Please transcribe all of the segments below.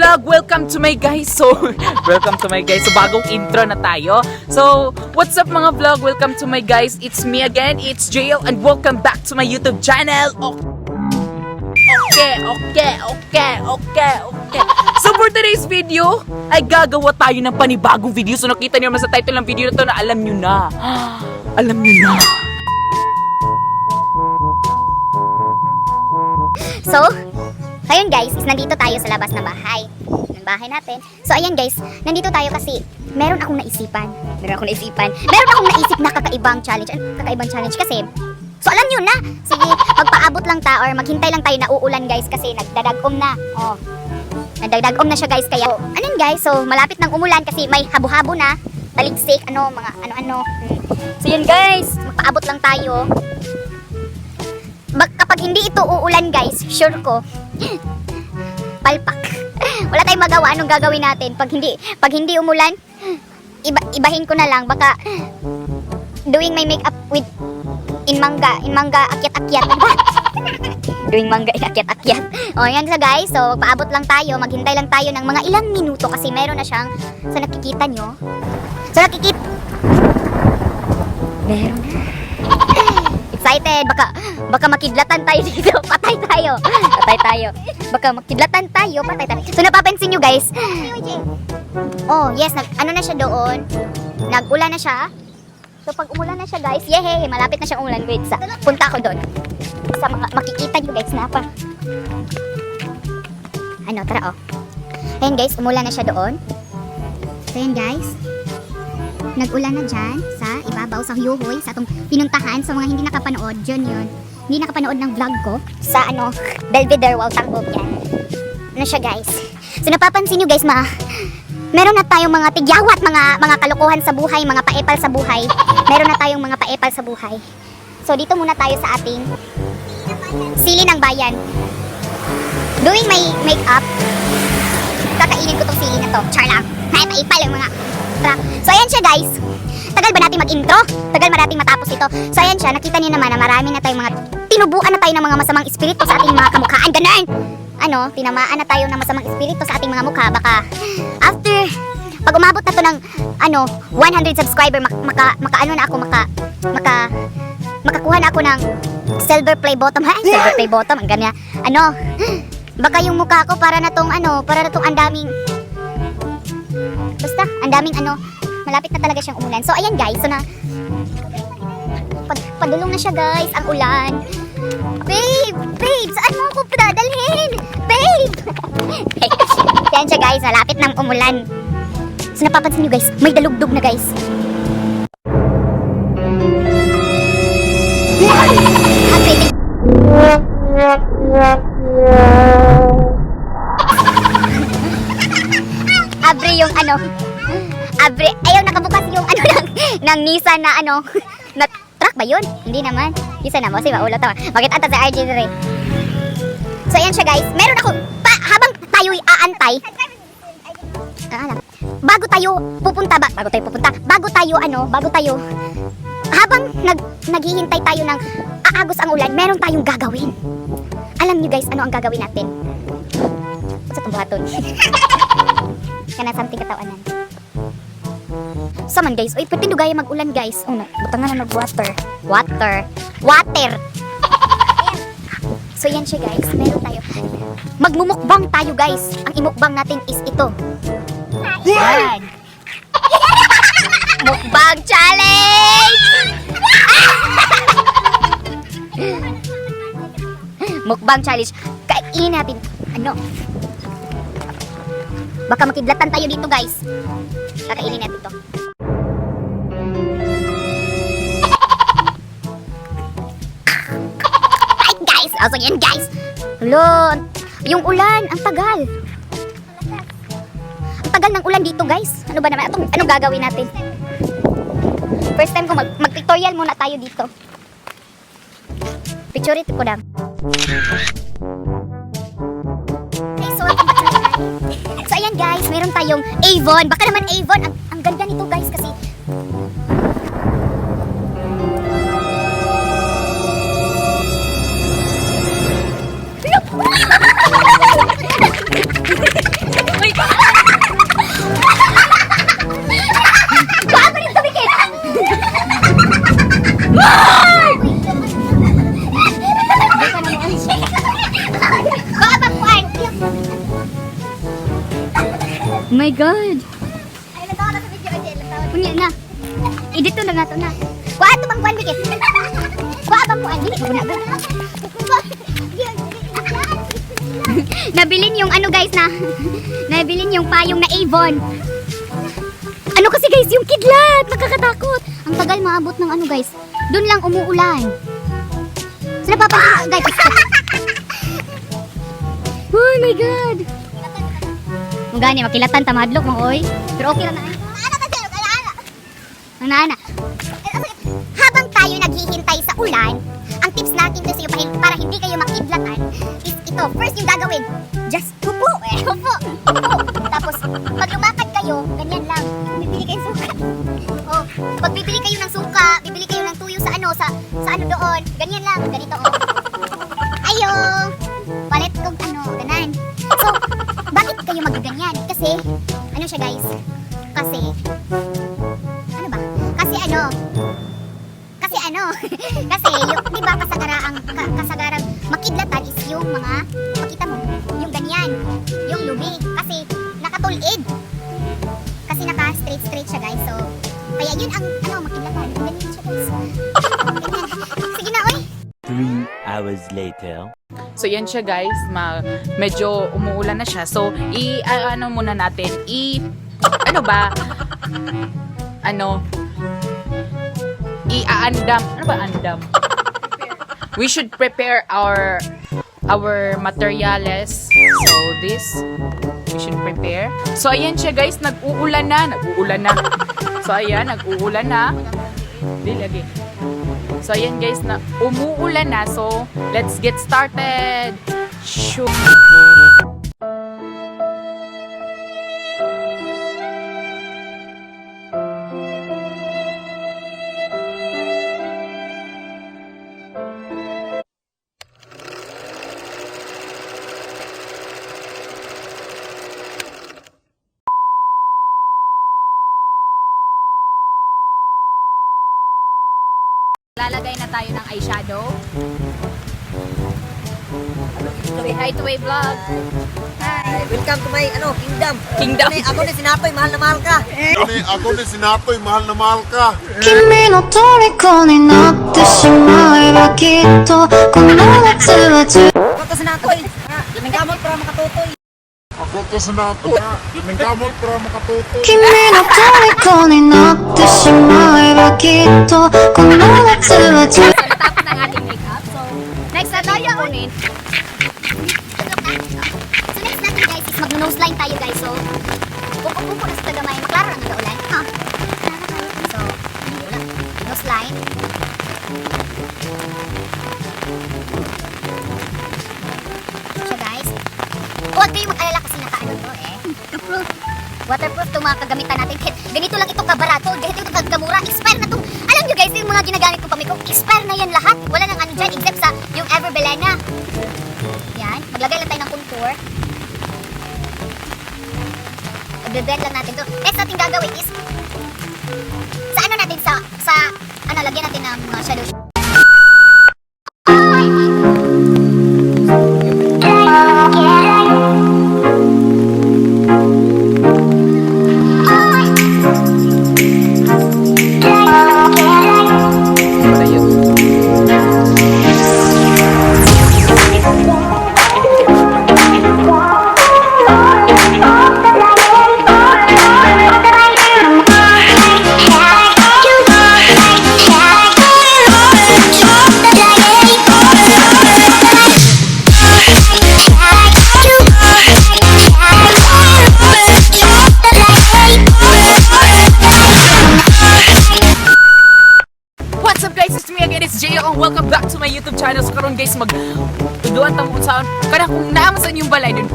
Vlog! Welcome to my guys! So, welcome to my guys. So, bagong intro na tayo. So, what's up, mga vlog? Welcome to my guys. It's me again. It's JL and welcome back to my YouTube channel. Okay. So, for today's video, ay gagawa tayo ng panibagong video. So, nakita niyo naman sa title ng video na to na alam niyo na. Alam niyo na. So, ayun guys, is nandito tayo sa labas ng bahay. Ng bahay natin. So, ayan guys, nandito tayo kasi meron akong naisipan. Meron akong naisipan. Meron akong naisip na kakaibang challenge. Ano, kakaibang challenge kasi, so alam nyo na. Sige, magpaabot lang ta or maghintay lang tayo na uulan, guys, kasi nagdadagom na. Oh. Nagdadagom na siya, guys, kaya ano yun, guys, so malapit nang umulan kasi may habo-habo na, taligsik, ano, mga ano-ano. So yun guys, magpaabot lang tayo. Kapag hindi ito uulan, guys, sure ko, palpak. Wala tayong magawa. Anong gagawin natin? Pag hindi umulan, ibahin ko na lang. Baka doing my makeup with in mangga, akyat-akyat. Ano ba? Doing mangga in akyat-akyat. O, yan sa guys. So, paabot lang tayo. Maghintay lang tayo ng mga ilang minuto kasi meron na siyang, sa nakikita nyo. So, nakikita. Meron na. Excited. Baka makidlatan tayo dito. Patay tayo. Patay tayo. Baka makidlatan tayo. Patay tayo. So, napapansin nyo, guys. Oh, yes. Ano na siya doon? Nag-ulan na siya. So, pag umulan na siya, guys, yehey, malapit na siyang umulan. Wait, punta ako doon. Sa mga, makikita nyo, guys, na pa. Ano, tara, oh. Ayan, guys, umulan na siya doon. So, ayan, guys. Nag-ulan na dyan sa ibabaw, sa Huyuhoy, sa atong pinuntahan. Sa mga hindi nakapanood, dyan yun. Hindi nakapanood ng vlog ko sa ano, Belvedere, wow, Tanggob yan. Ano siya, guys? So, napapansin nyo, guys, meron na tayong mga tigyawat, mga kalokohan sa buhay, mga paepal sa buhay. Meron na tayong mga paepal sa buhay. So, dito muna tayo sa ating sili ng bayan. Doing my makeup, kakainin ko tong sili na to. Char lang. Ay, paepal yung mga truck. So, ayan siya, guys. Tagal ba natin mag-intro? Tagal ba natin matapos ito? So, ayan siya. Nakita niyo naman na marami na tayong mga tinubuan na tayo ng mga masamang espiritu sa ating mga kamukhaan. Ganun! Ano, tinamaan na tayo ng masamang espiritu sa ating mga mukha. Baka after, pag umabot na to ng, ano, 100 subscriber, maka ano na ako, makakuha na ako ng silver play button. Ha? Silver play button, ang ganyan. Ano, baka yung mukha ko para na tong ano, para na tong ang daming, basta, ang daming ano, malapit na talaga siyang umulan. So, ayan guys, so na, padulong na siya, guys, ang ulan. Babe! Babe! Saan mo ako dadalhin? Babe! Yan siya, guys, malapit nang umulan. So, napapansin nyo, guys, may dalugdog na, guys. Ang Abre yung ano. Abre, ayaw nakabukas yung ano ng Nissan na ano, na truck ba yun? Hindi naman. Nissan na mo, si maulo to. Bakit ata sa RG dire? So ayan siya, guys. Meron ako pa, habang tayo'y aantay. Ah, alam. Bago tayo pupunta ba, bago tayo pupunta, bago tayo ano, bago tayo habang naghihintay tayo ng aagos ang ulan, meron tayong gagawin. Alam niyo, guys, ano ang gagawin natin? Sa itong buhaton. Kana something katawanan. Saman, guys, oy, pwede dugay mag-ulan, guys. Oh, na, butangan na mag-water. Water. Water. So yan siya, guys, meron tayo. Magmumukbang tayo, guys. Ang imukbang natin is ito. Yan. Mukbang challenge! Mukbang challenge. Kainin natin. Ano? Baka makidlatan tayo dito, guys. Kakainin natin to. Ay, guys! Oh, so yan, guys! Hello! Yung ulan, ang tagal. Ang tagal ng ulan dito, guys. Ano ba naman? Anong gagawin natin? First time ko mag-pictorial muna tayo dito. Picture it ko lang. Okay, so welcome back to my channel. So ayan guys, meron tayong Avon. Baka naman Avon. Ang ganda nito, guys, kasi Unya na. Eh, dito na nga to na. Kuha to bang kuan bikit? Kuha bang kuan dili ko na. Nabilin yung ano guys na nabilin yung payong na Avon. Ano kasi guys, yung kidlat, nakakatakot. Ang tagal maabot ng ano guys. Doon lang umuulan. So napapansin ko guys. Oh my God. Kung gani, makilatan ta mahadlok mo oy. Pero okay ra na ay. Ang naana. Habang tayo naghihintay sa ulan, ang tips natin to sa iyo para hindi kayo makidlatan is ito. First yung gagawin, just upo eh. Upo. Upo. Tapos, pag lumakad kayo, ganyan lang. Bibili kayo ng suka. Oh, pag bibili kayo ng suka, bibili kayo ng tuyo sa ano, sa ano doon, ganyan lang, ganito oh. Ayo! Palit kog ano, ganan. So, bakit kayo magaganyan? Kasi, ano siya guys? Kasi, ano ba? Kasi ano? Kasi ano? Kasi, yung, di ba kasagarang makidlatan is yung mga, makita mo, yung ganyan, yung lubi. Kasi, nakatulid. Kasi naka straight straight siya guys. So, kaya yun ang, ano, makidlatan. Ganyan siya guys. Ganyan. Sige na, oy! 3 hours later. So yan siya guys, medyo umuulan na siya. So i ano muna natin, i ano ba? Ano? I-aandam. Ano ba andam? We should prepare our materials. So this we should prepare. So ayan siya guys, nag-uulan na, nag-uulan na. So ayan, nag-uulan na. Di lagi. So ayan guys, na umuulan na. So let's get started. Shoo. Lalagay na tayo ng eyeshadow. Say hi to my vlog. Hi. Welcome to my ano, kingdom. Kingdom. Ako ni Sinatoy, mahal na mahal ka. Ako ni Sinatoy, mahal na mahal ka. 君の虜になってしまえばきっとこの夏は十 Ako to Sinatoy. Nanggamot para makatutoy. Ako to Sinatoy. Nanggamot para makatuto. 君の虜になってしまえばきっとこの夏は十 So, natapos na ang ating makeup. So, next na tayo kunin. So, next natin guys is mag-nose line tayo guys. So, pupo-pupo na sa tagamay. Maklaro na nga ulan. Ha? So, wala. Nose line. Siya guys. Huwag kayong mag-alala kasi nakaano to eh. Waterproof. Waterproof itong mga kagamitan natin. Kahit ganito lang ito kabarato, ganito ito kamura, expire na itong, alam nyo guys, yung mga ginagamit ko pa makeup, expire na yan lahat. Wala nang ano dyan, except sa yung Ever Belena. Yan, maglagay lang tayo ng contour. I-blend lang natin to. Next natin gagawin is, sa ano natin, sa, ano, lagyan natin ng mga shadow. Wala yun. What's up guys? It's me again, it's Jay and welcome back to my YouTube channel. So karon guys, mag tuduan ta mo unsaon kana kung naa man sa inyong balay dun.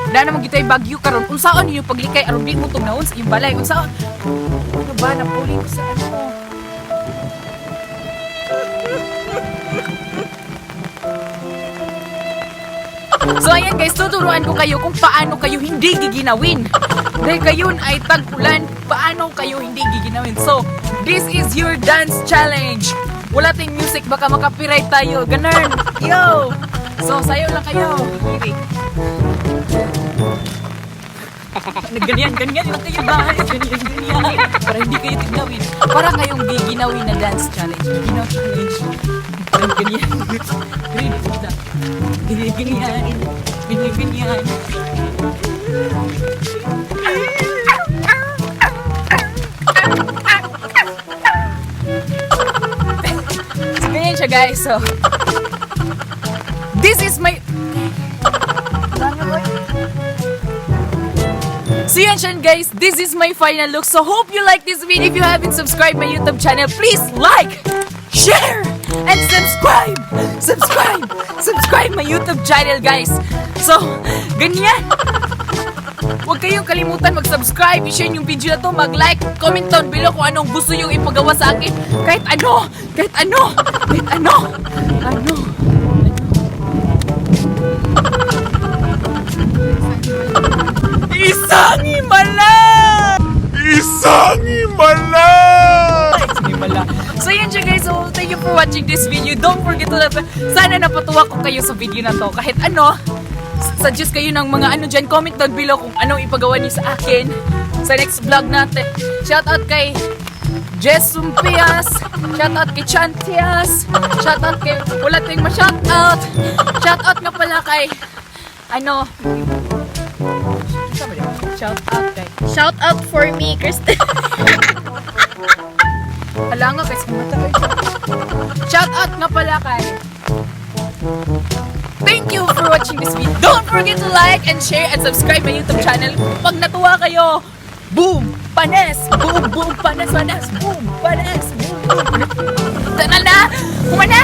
Naa naman gyud tay bagyo karon. Unsaon ninyo paglikay aron di mo tugnawon sa inyong balay? Unsaon? Ano ba napuli ko sa ano? So ayan guys, tuturuan ko kayo kung paano kayo hindi giginawin. Dahil kayo ay tag-ulan, paano kayo hindi giginawin. So, this is your dance challenge. Wala tayong music, baka makapiright tayo. Ganun. Yo! So, sayo lang kayo. Lyric. Ganyan, ganyan lang kayo, guys. Ganyan, ganyan. Para hindi kayo tignawin. Para ngayong giginawin na dance challenge. Giginaw challenge. Ganyan, ganyan. Ganyan, ganyan. Ganyan, ganyan. Ganyan, ganyan. So, ganyan siya, guys. So, this is my... So yan siya, guys, this is my final look. So hope you like this video. If you haven't subscribed my YouTube channel, please like, share, and subscribe! Subscribe! Subscribe my YouTube channel, guys! So, ganyan! Huwag kayong kalimutan mag-subscribe, i-share yung video na to, mag-like, comment down below kung anong gusto yung ipagawa sa akin. Kahit ano! Kahit ano! Kahit ano! Ano? Isang himala! Isang himala! Isang himala. So yun siya, guys. So thank you for watching this video. Don't forget to like. Sana napatuwa ko kayo sa video na to. Kahit ano, suggest kayo ng mga ano dyan. Comment down below kung anong ipagawa niyo sa akin sa next vlog natin. Shout out kay Jess Sumpias. Shout out kay Chantias. Shout out kay... Wala tayong ma-shout out. Shout out nga pala kay... Ano? Shout out kay... Shout out for me, Kristen. Hala nga guys, kumata kayo. Shout out nga pala kay... Thank you for watching this video. Don't forget to like and share and subscribe my YouTube channel. Pag natuwa kayo, boom! Panes! Boom! Boom! Panes! Panes! Boom! Panes! Boom! Boom! Tara na! Kumana!